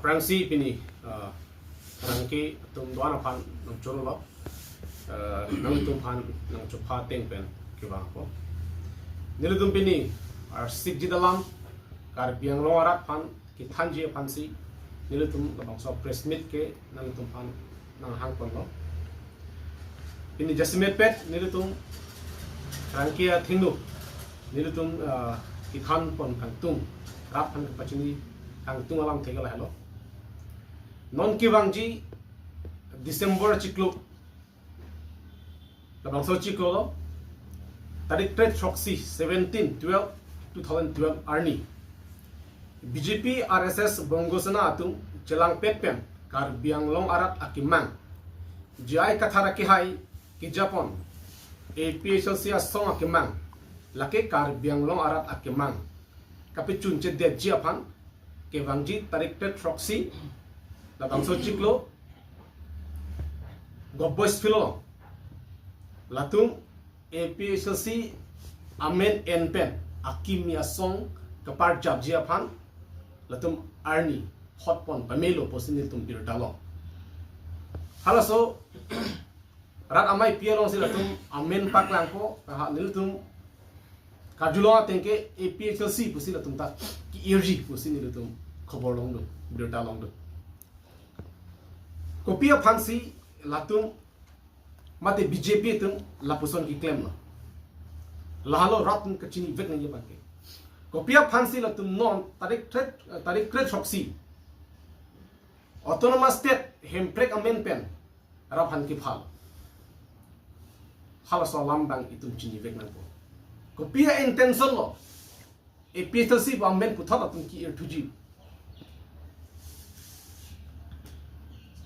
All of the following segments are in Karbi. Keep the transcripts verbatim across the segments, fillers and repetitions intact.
Aphrangsi pini, uh, pherangke atum do-an aphan nangchorolo, uh, nangtum aphan nangchopha ateng pen kevang po. Nelitum pini arsik jit alam Karbi Anglong arat aphan kethanji aphansi nelitum labangso press meet ke nangtum aphan nanghang ponlo. Pini jasemet pet nelitum pherangke athengno nelitum, ah, kethan pon kangtung, rat aphan kepachini kangtung alam thek lahelo. Non kevangji December chiklo, labangso chiklo lo, tarik kre-throksi, seventeen twelve two thousand twelve arni, B J P R S S Bongo Sena atum chelangpet pen Karbi Anglong arat akemang, J I Kathar akehai kejapon, A P H L C asong akemang, lake Karbi Anglong arat akemang kapachunchedetji aphan kevangji tarik kre-throksi, labangso chiklo, Govt Boys Field along, latum A P H L C amen en pen akimi asong keparjapji aphan latum arni hot pon pamelo pusi nelitum birta lo. Halaso rat amei pi alongsi latum amen paklangpo, ha nelitum karjulong ateng ke A P H L C pusi latum ta ki-irji pusi nelitum khobor longdun, birta longdun. Kopi aphansi latum mate B J P atum lapuson keklemlo? Lahelo rat atum kachinivek nangji abangke. Kopi aphansi latum non tarik kre-, tarik kre-throksi Autonomous State Hemprek amen pen rat aphan kephal? Halaso alam abang itum chinivek nangpo. Kopi a-intention lo A P H L C pu amen puthot atum ki-irthuji?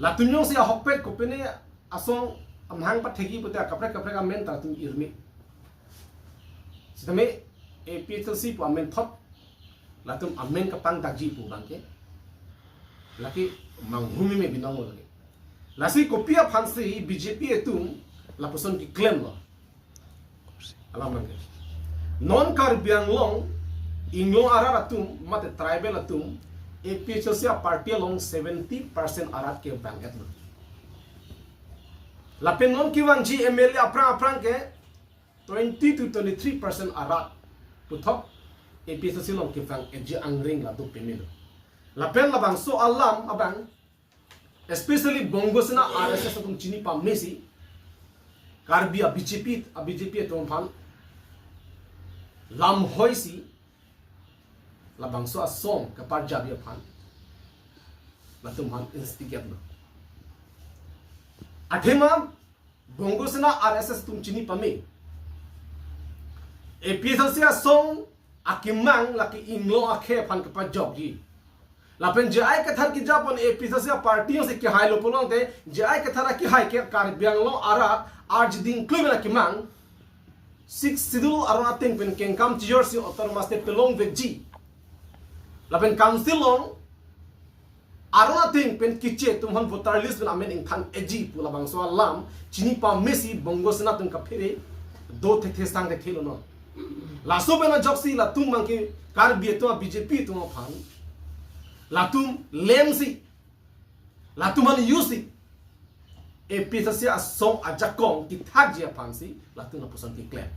Latum jongsi ahokpet kopine asong amahang pathekji pute kaprek kaprek amen ta latum irme. Sitame A P H L C pu amen thot latum amen kapangdakji pu abangke lake manghumeme binong lake. Lasi kopi aphansi B J P atum lapuson keklemlo? Alam abangke, non Karbi Anglong inglong arat atum mate tribal atum A P H L C aparty along seventy percent arat kevang-etlo. Lapen non kevangji M L A aphrang aphrang ke twenty to twenty-three percent arat puthot A P H L C along kevang-etji angring la do pamelo. Lapen labangso alam abang, especially Bongo Sena R S S atum chini pamesi, Karbi a B J P, a B J P atum aphan lamhoisi labangso asong keparjapji aphan latum aphan instigate lo. Athema Bongo Sena R S S atum chini pame, A P H L C asong akemang lake inglong akhei aphan kepajokji. Lapen J I Kathar kejapon A P H L C aparty jongsi kehailo pulote, J I Kathar akehai ke Karbi Anglong arat arjiding klui akemang, Sixth Schedule aron ateng pen kengkam chijorsi Autonomous State pelongvekji. Lapen Council along aron ateng pen kiche atum aphan voter list pen amen ingthan-etji pu labangso alam chini pamesi Bongo Sena atum kaphere do thekthe sang thekthelo non. Laso pen ajoksi latum abangke Karbi atum a B J P atum aphan latum lemsi, latum aphan use si A P H L C asong ajakong kethakji aphansi latum lapuson keklem.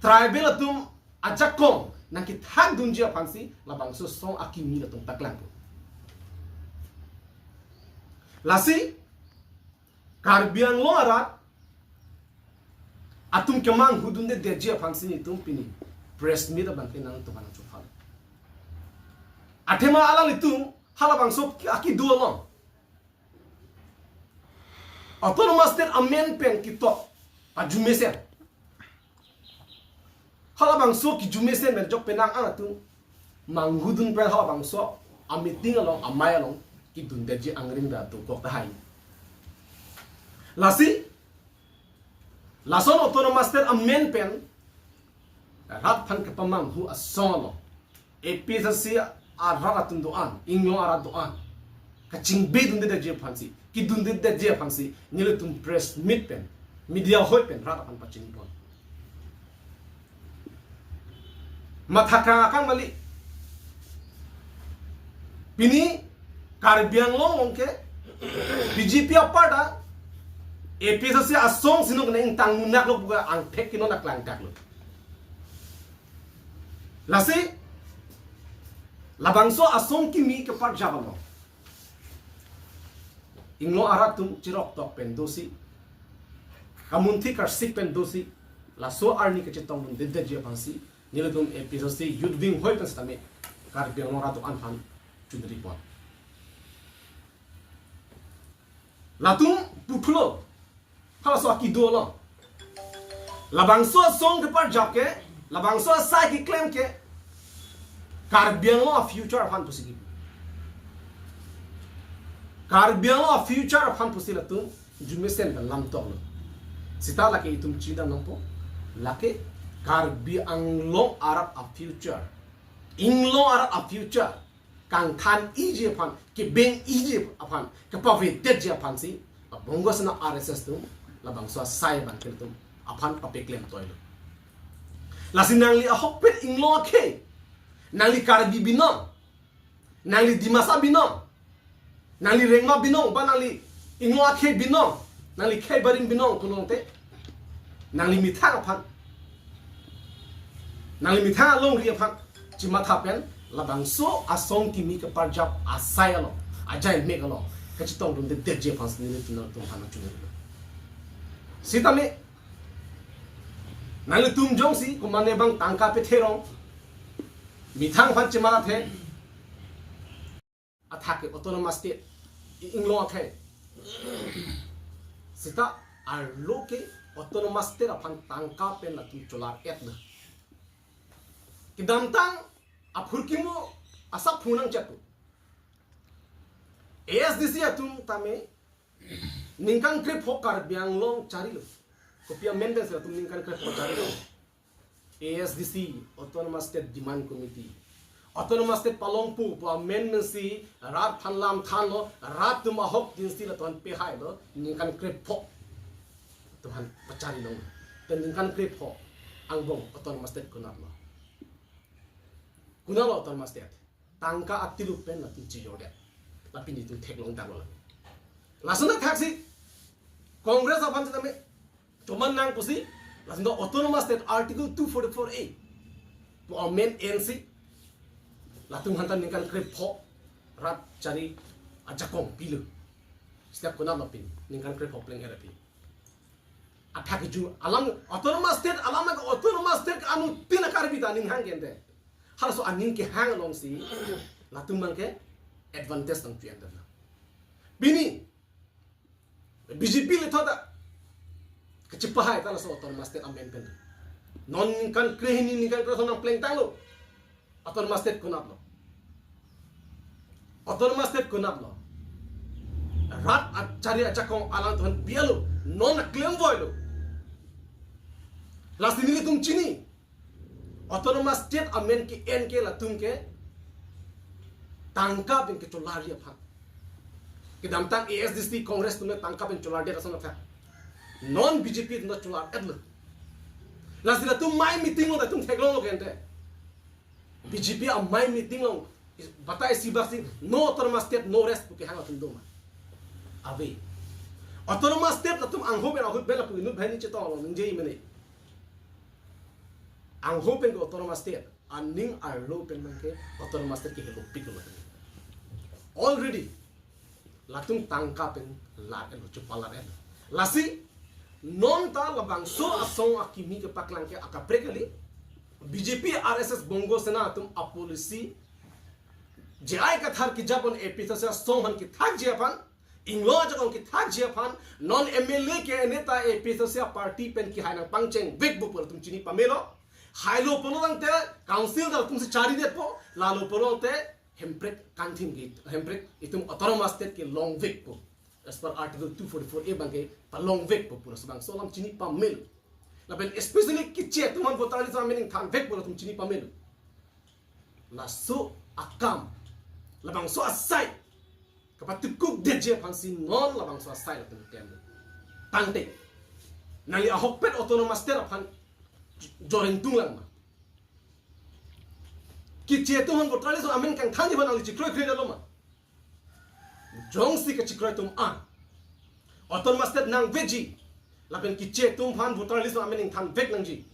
Tribal atum ajakong nangkethakdunji aphansi labangso asong akimi latum paklangpo. Lasi Karbi Anglong arat atum kemanghudundedetji aphansi nelitum pini press meet abangke nangtum aphan nangchophalo. Athema alanglitum halabangso aki-, akidu along Autonomous State amen pen ketok pajumesen, halabangso kijumesen pen jok penang an atum manghudun pen halabangso a-meeting along, amei along kedundetji angring ta dokok tahai. Lasi lason Autonomous State amen pen rat aphan kepamanghu asong along A P H L C arat atum do-an, inglong arat do-an kachingbedundedetji aphansi, kedundedetji aphansi nelitum press meet pen, media ahoi pen rat aphan pachinipon. Matha kang akang mali. Pini Karbi Anglong along ke B J P apar ta A P H L C asong si nonke ingtang munak lo puke angthek kino na klang tak lo. Lasi labangso asong kimi keparjap along Inglong arat atum chirok tok pen dosi, kamunthi karsik pen dosi, laso arni kachetongdundedetji aphansi nelitum A P H L C Youth Wing hoi pen setame Karbi Anglong arat atum aphan chunri pon. Latum puthulo, halaso akido lo. Labangso asong keparjap ke, labangso asai keklem ke Karbi Anglong a-future aphan pusi ke. Karbi Anglong a-future aphan pusi latum jumesen pen lam toklo. Seta lake itum chidam nangpo, lake Karbi Anglong arat a-future, Inglong arat a-future kangthan-iji aphan, kebeng-iji aphan, kepavedetji aphansi Bongo Sena R S S atum labangso asai abang ke latum aphan papeklem toilo. Lasi nangli ahokpet Inglong akhei, nangli Karbi binong, nangli Dimasa binong, nangli Rengma binong, ba nangli Inglong akhei binong, nangli khei barim binong pulote, nangli methang aphan, nangli methang alongri aphan chematha pen labangso asong kimi keparjap asai along, ajaimek along kachetongdundedetji aphansi nelitum nangtum aphan chunri. Setame nanglitum jongsi komatne abang tangka petherong, methang aphan chemathathe, athak ke Autonomous State, Inglong akhei, seta arlo ke Autonomous State aphan tangka pen latum cholar-etlo. Kedamtang aphurkimo asap phunang chatu. A S D C atum tame ningkan krepho Karbi Anglong charilo. Kopi amen pensi latum ningkan krepho charilo? A S D C, Autonomous State Demand Committee. Autonomous State palongpo pu amen pensi rat aphan lam thanlo, rat atum ahok dinsi latum aphan pehailo, ningkan krepho latum aphan pachari long. Te ningkan krepho angbong Autonomous State konatlo? Konatlo Autonomous State? Tangka atilu pen latum chejordet. Lapen itum theklong damlo. Lason athaksi Congress aphan setame choman nang pusi, lason Autonomous State Article two forty-four A pu amend ensi latum aphan ta ningkan krepho rat chari ajakong pilo. Seta konatlo pini ningkan krepho pleng-er aphi? Athak kejun alam Autonomous State alam ke Autonomous State ke anuttin a-Karbi ta aning hang ke ante. Halaso aning kehang alongsi latum abang ke advantage nangpi-en damlo. Pini B J P le thot ta kachepahai ta laso Autonomous State amendment. Non ningkan krehini ningkan krethrok nangplengtanglo. Autonomous State konatlo? Autonomous State konatlo? Rat achari ajakong alangtum aphan bialo, non klem voilo. Lasi nelitum chini, Autonomous State amen ke-en ke latum ke tangka pen kecholarji aphan. Kedamtang A S D C Congress atum tangka pen cholardet ason athak. Non B J P atum cholar-etlo. Lasi latum amei meeting along latum theklonglo ke ante. B J P amei meeting along batai isi bak si no Autonomous State, no rest pu kehang atum doma? Ave. Autonomous State latum angho pen ahut pen lapu inut banghini chetong along ningje mene. Angho pen ke Autonomous State, aning arlo pen abang ke Autonomous State ke helopiklo. Already latum tangka pen lar-etlo, chopalar-etlo. Lasi non ta labangso asong akimi kepaklang ke akaprek kali. B J P, R S S, Bongo Sena atum a-policy J I Kathar kejapon A P H L C asong aphan kethakji aphan, Inglong ajakong kethakji aphan, non M L A ke-en ta A P H L C a-party pen kehai nangpangchengvekpo pu latum chini pamelo. Hailo pulo tangte council ta latumsi charidetpo, lalo pulo tangte Hemprek kangthim ke, Hemprek itum Autonomous State kelongvekpo. As per Article two forty-four A abang ke palongvekpo pu labangso alam chini pamelo. Lapen especially keche atum aphan voter list amen ingthanvekpo latum chini pamelo. Laso akam, labangso asai kapatukukdetji aphansi non labangso asai latum klem. Tangte nangli ahokpet Autonomous State aphan joreng tunglang ma? Keche atum aphan voter list amen kangthanji aphan alangli chekroikre detlo ma? Jongsi kechekroi atum an Autonomous State nangveji lapen keche atum aphan voter list amen ingthanvek nangji,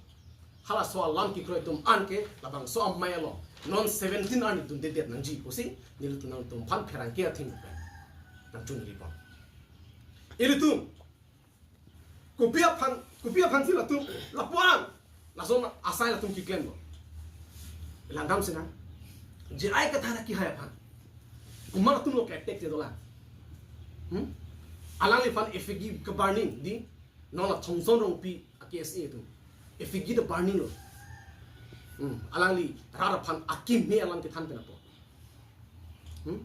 halaso alam kekroi atum an ke labangso amei along non seventeen arni dundedet nangji pusi nelitum nangtum aphan pherangke athengno pen nangchunri pon. Ilitum kopi aphan, kopi aphansi latum lapuan lason asai latum keklemlo? Langdam sinang. J I Kathar akehai aphan. Komat atumlo ke-attack te dolang? Hmm? Alangliphan effigy ke-burning di, non la Thomson Rongpi a-K S A atum effigy ta burning lo. Hmm. Alangli rat aphan akeme alam kethan pen apot. Hmm?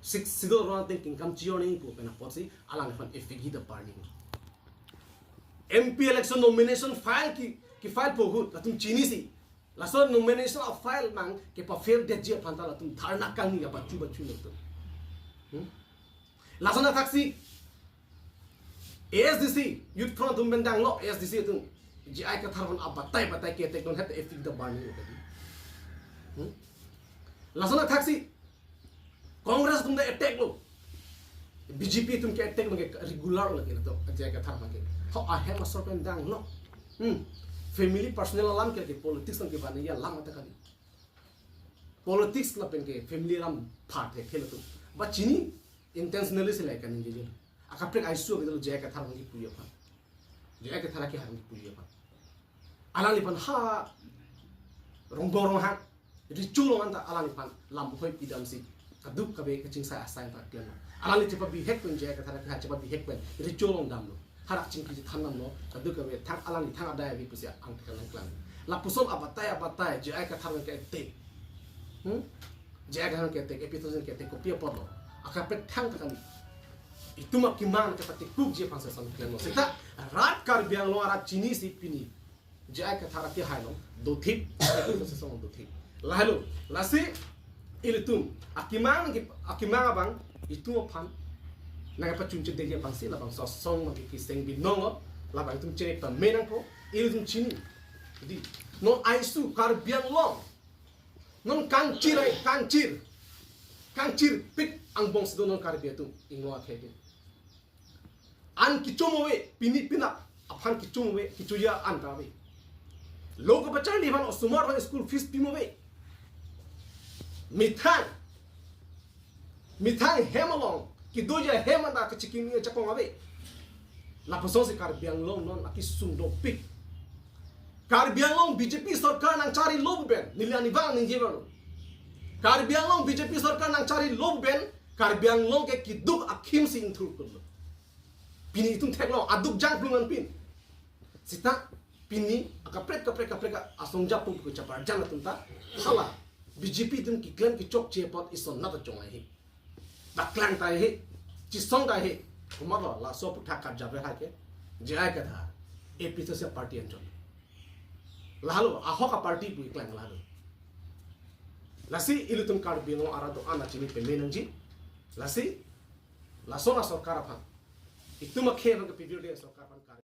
Sixth Schedule aron ateng kengkam chi-o nangji pu pen apotsi alangliphan effigy ta burning. M P election nomination file ke, ke-file po ahut latum chinisi, laso nomination a-file mang kepa-fail detji aphan ta latum dharna kangni abachu bachu latum. Hmm? Lason athaksi A S D C, Youth Front atum pen danglo, A S D C atum. J I Kathar aphan abatai batai ke-attack dunhet effigy ta burning lo tadi. Hmm? Lason athaksi Congress atum ta attack lo. B J P atum ke-attack abang ke regular lo ke to, J I Kathar abang ke. Ho ahem asor pen danglo. Hmm. Family personal alam ke, ke politics alam ke bani ya alam ta kali. Politics lapen ke family alam part he khel atum. Ba chini intentionally se la kaningje. Akaprek aiso ke lo J I Kathar abang kipuji aphan. J I Kathar akehai abang kipuji aphan. Alangliphan ha Rongbong Ronghang, Recho along anta alangliphan lam hoi pidamsi kadokave kachingsai asai anta klemlo. Alangli chepabihek pen, J I Kathar akehai chepabihek pen Recho along damlo. Hadak chingki chethan damlo, kadokave thang alangli thang adai ave pusi angthek nangklang. Lapuson abatai abatai J I Kathar abang ke-attack. Hmm? J I Kathar abang ke-attack, A P Tharosen ke-attack, kopi apotlo? Akaprek thang ta kali. Itum akemang kepatikukji aphan si lason klemlo. Seta rat Karbi Anglong arat chinisi pini J I Kathar akehai along dothip, A P Tharosen along dothip. Lahelo, lasi ilitum akemang ke, akemang abang itum aphan nangpachunche detji aphansi labangso asong abang ke kiseng binong lo, labang itum cherek pame nangpo, ilitum chini. Di, non aiso Karbi Anglong, non kangchir ai, kangchir, kangchirpik angbong si do non Karbi atum, ingno athe atum. An kechom ave, pini penap aphan kechom ave, kechoji an ta ave. Lo kepacharli aphan osomar aphan school fees pimo ave. Methang, methang hem along kedoji ahem anta kechekimi ajakong ave. Lapusonsi Karbi Anglong non akesung dopik. Karbi Anglong B J P sorkar nangcharilo pen, neli arnivang ningje bang. Karbi Anglong B J P sorkar nangcharilo pen, Karbi Anglong ke keduk akhim si ingthurkutlo. Pini itum theklong aduk jangplung anpin. Seta pini akaprek kaprek kaprek asong japu ke chaparjan atum ta hala B J P atum keklem kechokche apot ison nat achong ahe. Daklang ta ahe, chisong ta ahe. Komatlo laso aputhak karjaver hai ke J I Kathar, A P Tharosen party anchot. Lahelo, ahok a-party pu iklang lahelo. Lasi ilitum Karbi Anglong arat do-an ta chini peme nangji. Lasi lason asorkar aphan, itum akhei aphan ke-prepare de sorkar aphan Karbi